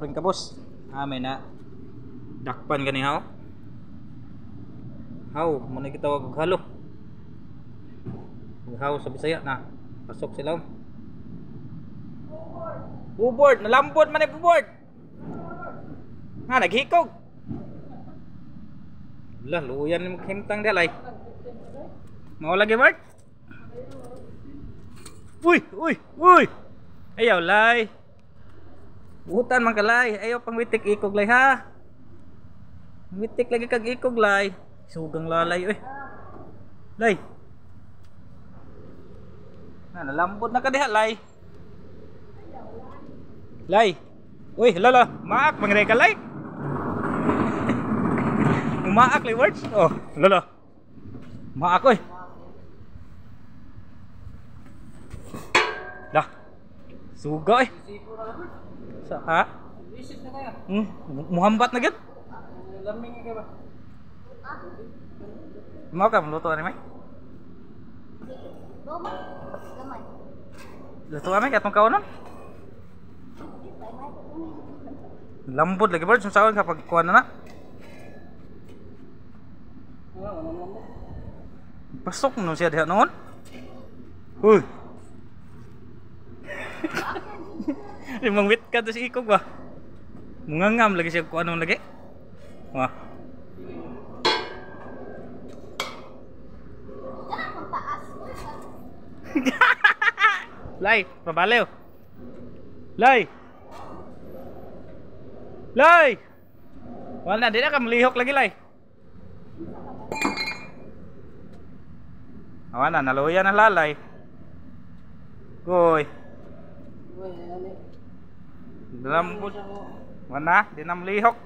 Ring kabos. Ah, may na dakpan gani haw. Haw, mo na gitawag og halo. Haw sa Bisaya na. Pasok sila. Bubord, nalambot man ay bubord. Nga naghikog. Lah, luyan ni himtang dalay. Mao lagi, Bart? Uy, uy, uy. Ayaw lay. Buhutan man kalay. Ayaw pang witik ikog lay ha. Witik lagi kag ikog lay. Sugang lalay uy. Lay. Na nalambot na ka diha lay. Lay. Uy, lala, maak mangre ka lay. Umaak lay words. Oh, lala. Maak oy. Lah. Suga eh. Sa ha? Muhambat na gyud. Laming ka ba? Mao ka luto ani may? Goma. Gamay. Luto ani katong kaunon. Lambot lagi birds unsaon kapag kuan na na. Pasok no siya diha noon. Uy. Limang wit ka to si ikog ba? Mungangam lagi siya kuan lagi. Wah. Lay, pabaliw. Lay. Lay. Wala di na ka malihok lagi lay. Awa na, naluya na lalay. Goy. Lambot. Wala, di na malihok.